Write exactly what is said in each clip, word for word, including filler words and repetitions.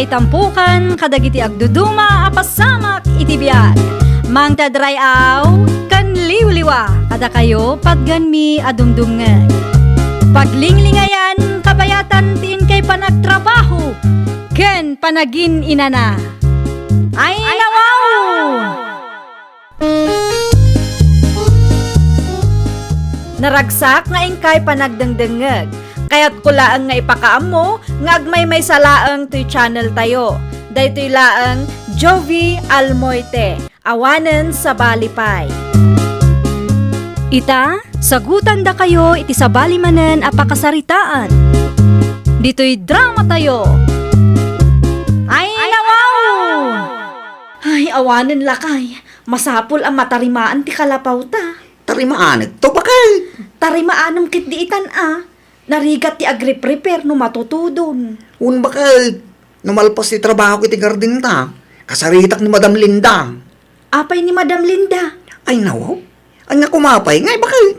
Itampukan kadagiti agduduma a pasamak iti biag. Mangted ray-aw ken liwliwa kadakayo patgenmi a dumdumngeg. Paglinglingayan kabayatan ti inkay panagtrabaho ken panagin-inana. Ay, nawaw! Naragsak nga inkay panagdengdengngeg. Kayatko laeng nga ipakaammo nga agmaymaysa laeng toy channel tayo. Daytoy laeng Jovie Almoite, awanen sabali pay. Ita, sagutandakayo iti sabali manen a pakasaritaan. Ditoy drama tayo. Ay, nawaw! Ay, awanen lakay. Masapul a matarimaan ti kalapawta. Tarimaanekto, baket. Tarimaanem ketdi itan a. Narigat ti agriprepare no matutudon. Wen, baket. No malpas ti trabahok iti gardenta, kasaritak ni Madam Linda. Apay ni Madam Linda? Ay, nawaw. Ania koma pay ngay, baket.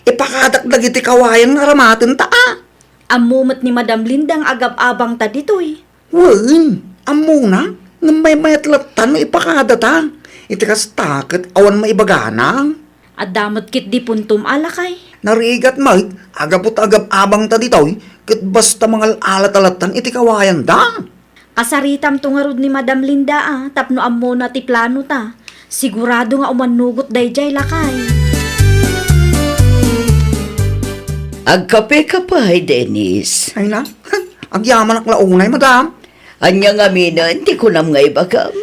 Ipakadak dagiti kawayan nga aramatenta a. Ammo met ni Madam Linda nga agab-abangta ditoy. Wen, ammona, ngem maymayat latta no ipakadata. Iti kasta ket awan maibagana. Adda met ketdi puntom a lakay. Narigat met, agapot agab-abangta ditoy, ket basta mangal-alata lattan iti kawayanda. Kasaritamto ngarud ni Madam Linda a, tapno ammona ti planota. Sigurado nga umannugot daydiay lakay. Agkape ka pay, Dennis? Ay na, agyamanak la unay, madam. Ania ngaminen ti kunam nga ibagam?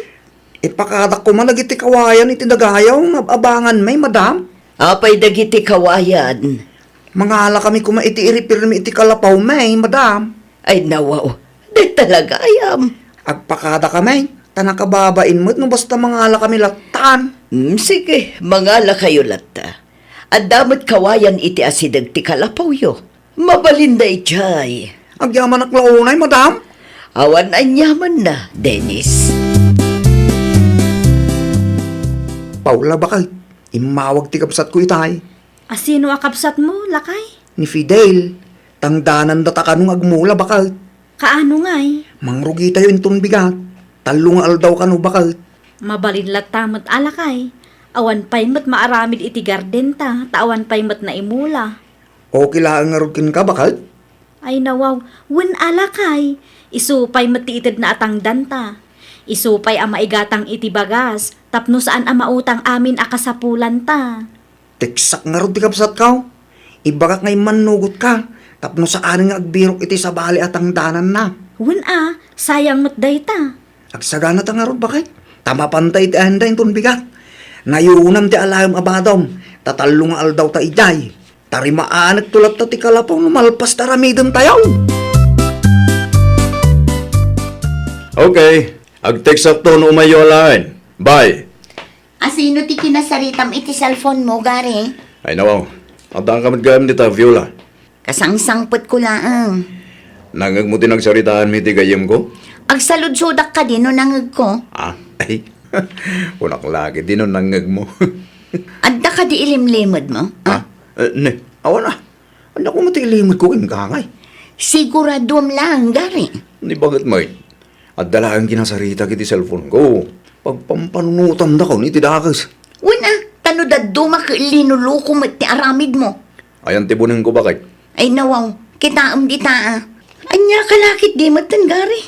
Ipakadak koma dagiti kawayan iti dagayaw nga ab-abanganmi, madam. Apay dagiti kawayan? Mangalakami koma iti iripirmi iti kalapawmi, madam. Ay, nawaw. Dayta la gayam. Agpakadakami, ta nakababain met no basta mangalakami lattan. Hmm, sige, mangalakayo latta. Adda met kawayan iti asideg ti kalapawyo. Mabalin daydiay. Agyamanak la unay, madam. Awan aniamanna, Dennis. Paula, baket. Immawag ti kabsatko itay. A sino a kabsatmo, lakay? Ni Fidel. Tangdanandata kano nga agmula, baket. Kaano ngay? Mangrugitayo inton bigat. Tallo nga aldaw kano, baket. Mabalin latta met a, lakay. Awan pay met maaramid iti gardenta, ta awan pay met naimula. Okay laeng ngarud kenka, baket? Ay, nawaw. Wen a, lakay. Isu pay met ti itedna a tangdanta. Isu pay a maigatang iti bagas, tapno saan a mautang amin a kasapulanta. Teksak ngarud ti kabsatko. Ibagak nga immannugotka, tapno saanen nga agbirok iti sabali a tangdananna. Wen a, sayang met dayta. Agsaganata ngarud, baket. Ta mapanta iti ayanna inton bigat. Nayunam ti alaem a badom, ta tallo nga aldawta idiay. Tarimaanekto latta ti kalapaw no malpas ti aramidentayo. Okay. Agteksakto no umayyo alaen. Bye. A sino ti kinasaritam iti cellphone mo, Gary? Ay, nawaw. Adda ka met gayam dita, Viola. Kasangsangpetko laeng. Nangngegmo ti nagsaritaanmi iti gayyemko? Agsaludsodak kadi no nangngegko? Ah, ay. Kunak la ketdi no nangngegmo. Adda kadi ilimlimedmo? Ah? Eh, ne, awan a. Ania koma ti ilimedko kenka ngay? Siguraduam laeng, Gary. Ni baket met. Adda laeng kinasaritak iti cellphone ko. Pagpampanunotandakon iti dakes. Wen a, ta no dadduma ket linuluko met ti aramidmo. Ayan ti bunengko, baket. Ay, nawaw, kitaem dita a. Ania ka la ketdi metten, Gary?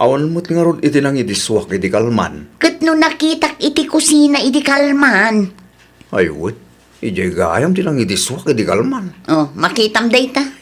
Awan met ngarud iti nangidissuak idi kalman. Ket no nakitak iti kusina idi kalman? Ay, wen. Idiay gayam ti nangidissuak idi kalman. Oh, makitam dayta.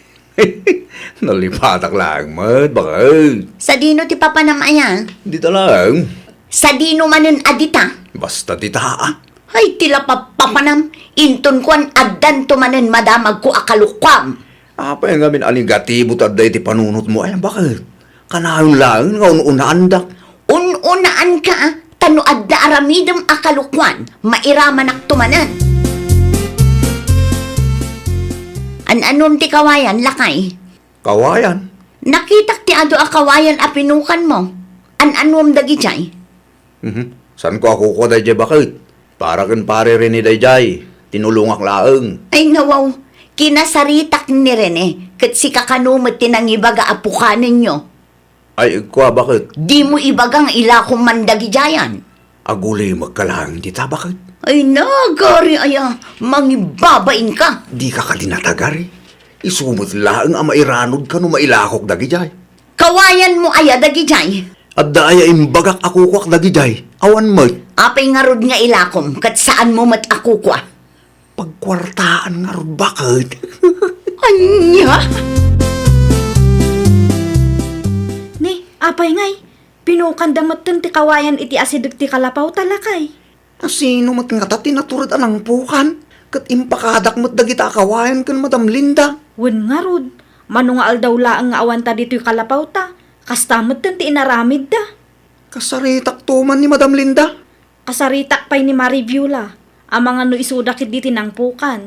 Nalipatak laeng met, baket. Sadino ti papanam aya? Dita laeng. Sadino manen a dita? Basta dita a. Ay, ti la papapanam. Inton kuan, addanto manen madamagko a kalukuam. Apay ngamin a negatibo ti adda iti panunotmo? Ay, baket? Kanayon laeng nga un-unaandak. Un-unaanka, a? Ta no adda aramidem a kalukuan, mairamanakto manen. An-anuem ti kawayan, lakay? Kawayan? Nakitak ti adu a kawayan a pinukanmo. An-anuem dagidiay? Mhm. Saanko a kukua daydiay, baket? Para ken Pare Rene daydiay. Tinulongak laeng. Ay, nawaw. Kinasaritak ni Rene, ket sika kano met ti nangibaga a pukanenyo. Ay, kua, baket? Dimo ibaga nga ilakom man dagidiayan. Agulimekka laeng dita, baket? Ay, nagari aya, mangibabainka. Dika kadi natagari. Isu met laeng a mairanudka no mailakok dagidiay. Kawayanmo aya dagidiay? Adda aya imbagak a kukuak dagidiay? Awan met. Apay ngarud nga ilakom ket saanmo met a kukua? Pagkuartaan ngarud, baket? Ania? Ni, apay ngay, pinukanda metten ti kawayan iti asideg ti kalapawta, lakay. Asino met ngata ti natured a nangpukan ket impakadak met dagita a kawayan ken Madam Linda? Wen ngarud, mano nga aldaw laeng nga awanta ditoy kalapawta, kasta metten ti inaramidda. Kasaritakto man ni Madam Linda? Kasaritak pay ni Mari Viola, amangan no isuda ketdi ti nangpukan.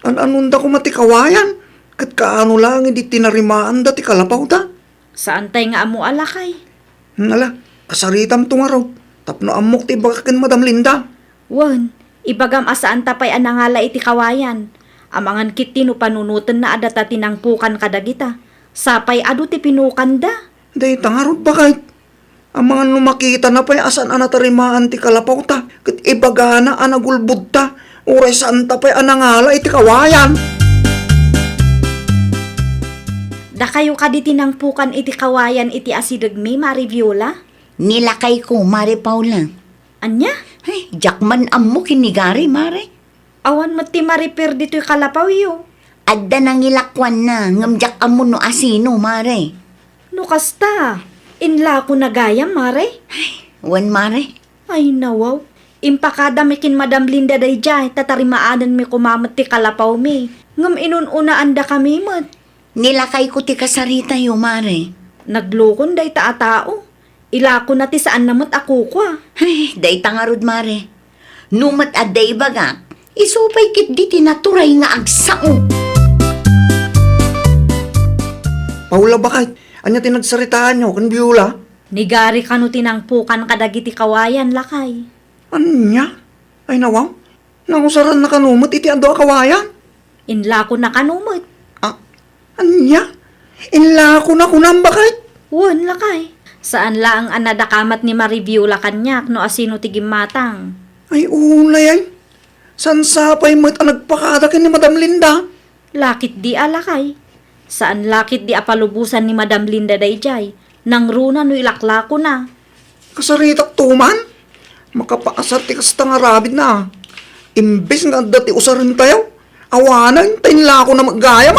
An-anonda koma ti kawayan, ket kaano laeng idi tinarimaanda ti kalapawda? Saantay nga ammo a lakay. Hmm, ala, kasaritamto ngarud, tapno ammok ti ibagak ken Madam Linda. Wen, ibagam a saanta pay a nangala iti kawayan. Amangan ketdi no panunotenna a data ti nangpukan kadagita. Sapay adu ti pinukanda. Dayta ngarud, baket. Amangan no makitana pay a saan a natarimaan ti kalapawta, ket ibagana a nagulbodta, uray saanta pay a nangala iti kawayan. Dakayo kadi ti nangpukan iti kawayan iti asidegmi, Mari Viola? Ni lakayko, Mari Paula. Ania? Ay, diak man ammo ken ni Gary, Mare. Awan met ti mariper ditoy kalapawyo. Adda nangilakuanna, ngem diak ammo no asino, Mare. No kasta, inlakona gayam, Mare? Ay, wen, Mare. Ay, nawaw. Impakadami ken Madam Linda daydiay, ta tarimaanenmi koma met ti kalapawmi. Ngem inun-unaandakami met. Ni lakayko ti kasaritayo, Mare. Naglukon dayta a tao. Ilakona ti saanna met a kukua. Ay, dayta ngarud, Mare. No met adda ibagak, isu pay ketdi ti naturay nga agsao. Paula, baket, ania ti nagsaritaanyo ken Viola? Ni Gary kano ti nangpukan kadagiti kawayan, lakay. Ania? Ay, nawaw. Nausaranna kano met iti adu a kawayan? Inlakona kano met. Ah, ania? Inlakona kunam, baket? Wen, lakay. Saan laeng a nadakamat ni Mari Viola kaniak no asino ti gimmatang. Ay, unay ay. Saan sapay met a nagpakada ken ni Madam Linda? Laketdi a lakay. Saan laketdi a palubosan ni Madam Linda daydiay. Nangruna no ilaklakona. Kasaritakto man? Makapaasar ti kasta nga aramidna. Imbes nga adda ti usarentayo, awanen ta inlakona met gayam.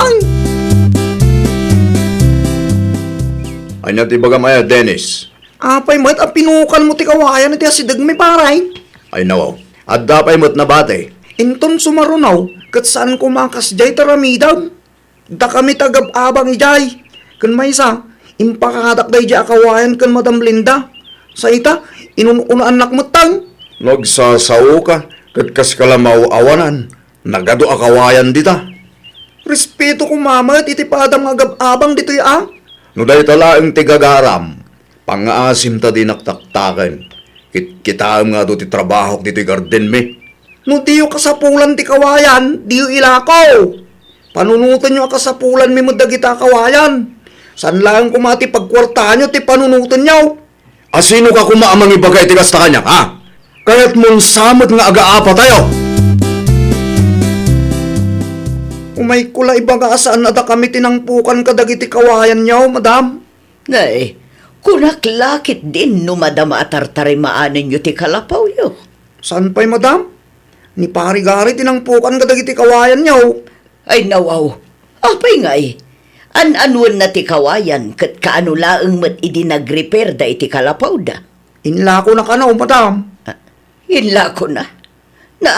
Ania ti ibagam aya, Dennis? Apay met a pinukanmo ti kawayan iti asidegmi, pare? Ay, nawaw. Adda pay met nabati. Inton sumaruno, ket saan koma a kasdiay ti aramidem. Dakami ti agab-abang idiay. Ken maysa, impakadak daydiay a kawayan ken Madam Linda. Sa ita, inun-unaannak metten. No agsasaoka, ket kas kalamaw awanan, nagadu a kawayan dita. Respeto koma met iti padam nga agab-abang ditoy a. No dayta laeng ti gagaram, pangngaasim ta dinak taktaken. Kitkitaem nga adu ti trabahok ditoy gardenmi. No diyo kasapulan ti kawayan, diyo ilako. Panunotenyo a kasapulanmi met dagita a kawayan. Saan laeng koma ti pagkuartaanyo ti panunotenyo. Asinoka koma a mangibaga iti kasta kaniak, ha? Kayatmon sa met nga agaapatayo? Umayko la ibaga a saan a dakami ti nangpukan kadagiti kawayanyo, madam. Nay, kunak la ketdin no madama a tartarimaanenyo ti kalapawyo. Saan pay, madam? Ni Pari Gary ti nangpukan kadagiti kawayanyo. Ay, nawaw. Apay ngay? An-anuenna ti kawayan ket kaano laeng met idi nagrepairda iti kalapawda? Inlakona kano, madam. Ah, inlakona? Na,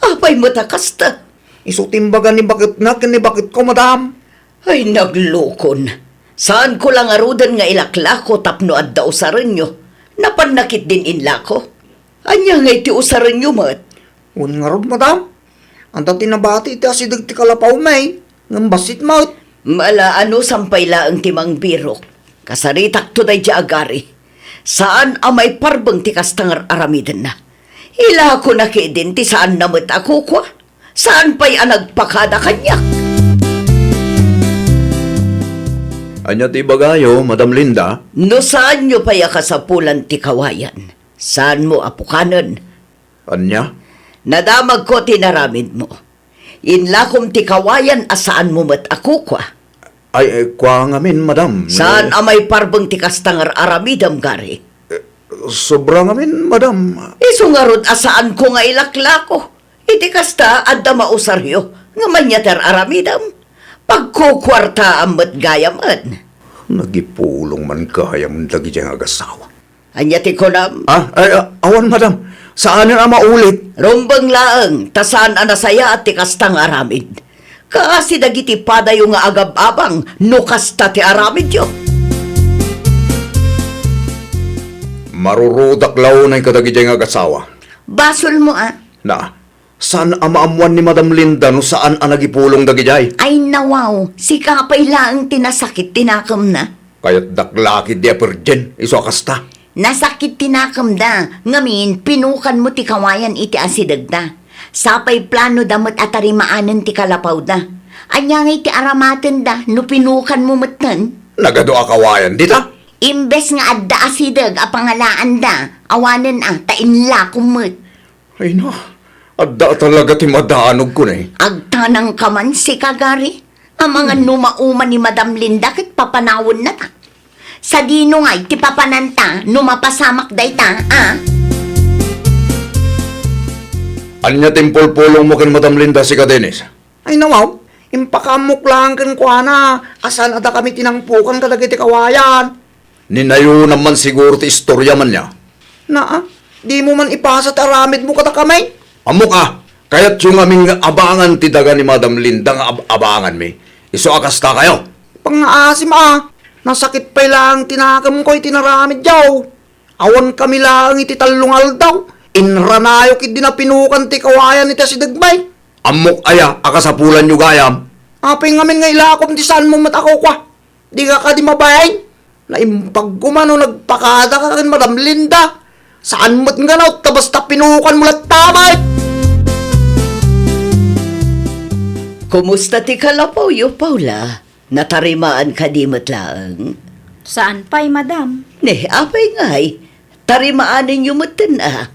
apay met a kasta? Isu ti imbaga ni baketna ken ni baketko, madam. Ay, naglukon. Saanko la ngaruden nga ilaklako tapno adda usarenyo. Napanna ketdin inlako. Ania ngay ti usarenyo met? Wen ngarud, madam. Adda ti nabati iti asideg ti kalapawmi, ngem bassit met. Mala, anusan pay laeng ti mangbirok. Kasaritakto daydiay a gari. Saan a maiparbeng ti kasta nga ar-aramidenna. Ilakona ketdin ti saanna met a kukua. Saan pay a nagpakada kaniak? Ania ti ibagayo, Madam Linda? No saanyo pay a kasapulan ti kawayan, saanmo a pukanen. Ania? Nadamagko ti inaramidmo. Inlakom ti kawayan a saanmo met a kukua. Ay, eh, kua ngamin, madam. Saan a maiparbeng ti kasta nga ar-aramidem, Gary? Sobra ngamin, madam. Isu ngarud a saanko nga ilaklako. Iti kasta, adda mausaryo nga mania ti ar-aramidem. Pagkukuartaam met gayam. Nagipulong man gayam dagidiay nga agasawa. Ania ti kunam? Ah, ay, ah, awan, madam. Saanen a maulit. Rumbeng laeng, ta saan a nasayaat ti kasta nga aramid. Kaasi dagiti padayo nga agab-abang no kasta ti aramidyo. Marurudak la unay kadagidiay nga agasawa. Basolmo, a. Na, saan a maammuan ni Madam Linda no saan a nagipulong dagidiay? Ay, nawaw, sika pay laeng ti nasakit ti nakemna. Kayatdak la ketdi a perdien, isu a kasta. Nasakit ti nakemda, ngamin, pinukanmo ti kawayan iti asidegda. Sapay planoda met a tarimaanen ti kalapawda. Ania ngay ti aramatenda no pinukanmo metten? Nagadu a kawayan dita? Imbes nga adda asideg a pangalaanda, awanen a, ta inlakom met. Ay na, adda talaga ti madaanogko ne. Agtanangka man sika, Gary. Amangan no mauma ni Madam Linda ket papanawennata. Sadino ngay ti papananta no mapasamak dayta, a? Ania ti impulpulongmo ken Madam Linda, sika, Dennis? Ay, nawaw, impakaammok laeng kenkuana a saan a dakami ti nangpukan kadagiti kawayan. Ninayonam man siguro ti istoriam ania. Naa, dimo man ipasa ti aramidmo kadakami? Ammok a, kayatyo ngamin nga abangan ti daga ni Madam Linda nga ab-abanganmi. Isu a kastakayo. Pangngaasim a, nasakit pay laeng ti nakemko iti naramidyo. Awankami laeng iti tallo nga aldaw, inranayo ketdi napinukan ti kawayan iti asidegmi. Ammok aya a kasapulanyo gayam? Apay ngamin nga ilakom ti saanmo met a kukua? Dika kadi mabain? Naimbag koma no nagpakadaka ken Madam Linda. Saan met nga naut ta basta pinukanmo latta met. Kumusta ti kalapawyo, Paula? Natarimaan kadi met laeng? Saan pay, madam. Ne, apay ngay? Tarimaanenyo metten a.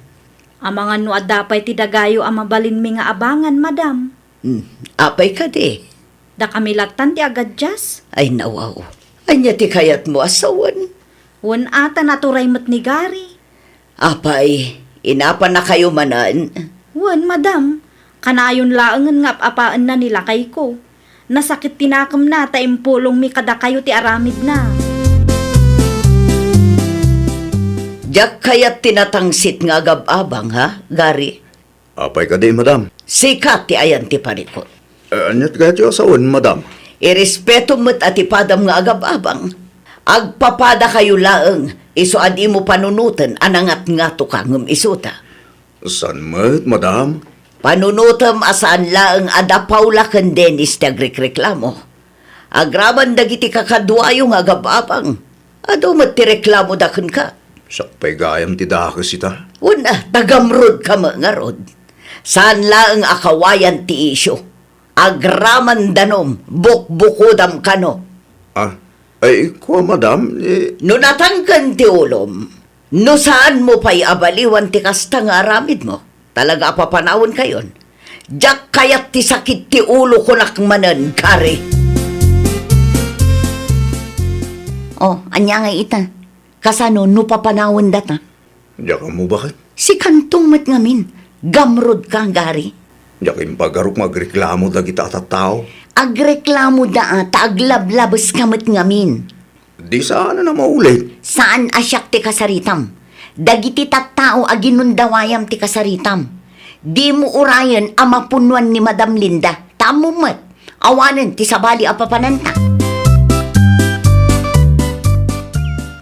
Amangan no adda pay ti dagayo a mabalinmi nga abangan, madam. Hmm, apay kadi? Dakami lattan ti agadias. Ay, nawaw. Ania ti kayatmo a sawen? Wen a, ta naturay met ni Gary. Apay, inapannakayo manen? Wen, madam. Kanayon laengen nga ap-apaenna ni lakayko. Nasakit ti nakemna ta impulongmi kadakayo ti aramidna. Diak kayat ti natangsit nga agab-abang, ha, Gary? Apay kadi, madam? Sika ti ayan ti parikut. Eh, aniat kayatyo a sawen, madam? Irespetom met a ti padam nga agab-abang. Agpapadakayo laeng, isu a dimo panunoten a nangatngatoka ngem isuta. Saan met, madam? Panunotem a saan laeng a da Paula ken Dennis ti agrikreklamo. Agraman dagiti kakaduayo nga agab-abang, adu met ti reklamoda kenka. Siak pay gayam ti dakes ita. Wen a, ta gamrodka met ngarud. Saan laeng a kawayan ti isyu. Agraman danum, bukbukodam kano. Ah, ay, kua, madam, eh. No natangken ti ulom, no saanmo pay a baliwan ti kasta nga aramidmo, talaga a papanawenkayon. Diak kayat ti sakit ti ulo, kunak manen, Gary. Oh, ania ngay ita? Kasano no papanawendata? Diak ammo baket. Sikanto met ngamin, gamrodka, Gary. Diak impagarok nga agreklamo dagita a tattao. Agreklamoda a ta aglablabeska met ngamin. Di saan a maulit. Saan a siak ti kasaritam. Dagiti tattao a ginundawayam ti kasaritam. Dimo urayen a mapunoan ni Madam Linda. Ta ammom met, awanen ti sabali a papananta.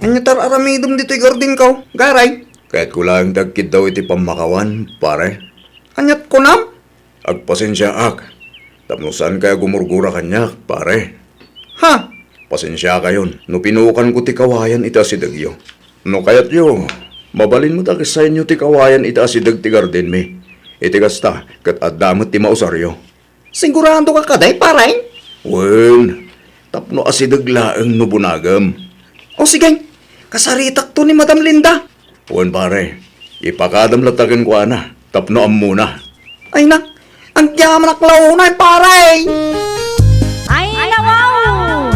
Ania ti ar-aramidem ditoy gardinko, Garay? Kayatko laeng ti agkiddaw iti pammakawan, pare. Aniat kunam? Agpasensiaak tapno saankayo a gumurgura kaniak, pare. Ha? Pasensiakayon no pinukanko ti kawayan iti asidegyo. No kayatyo, mabalin met a kessaenyo ti kawayan iti asideg ti gardenmi. Iti kasta, ket adda met ti mausaryo. Siguradoka kadi, pare? Wen, Tapno asideg laeng no bunagem. O sige, kasaritakto ni Madam Linda. Wen pare, ipakadam latta kenkuana tapno ammona. Ay na, agyamanak la unay, pare! Ay, nawaw!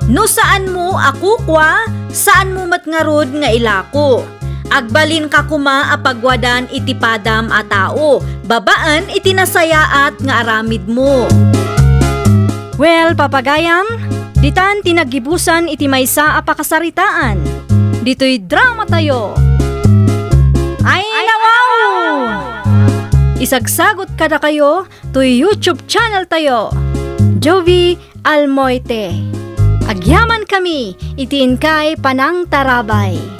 No saanmo a kukua, saanmo met ngarud nga ilako. Agbalinka koma a pagwadan iti padam a tao, babaen iti nasayaat nga aramidmo. Well, papagayam, ditan ti naggibusan iti maysa a pakasaritaan. Ditoy dramatayo. Ay, nawaw! Isagsagot kadakayo toy YouTube channel tayo, Jovie Almoite. Agyamankami iti inkay panangtarabay.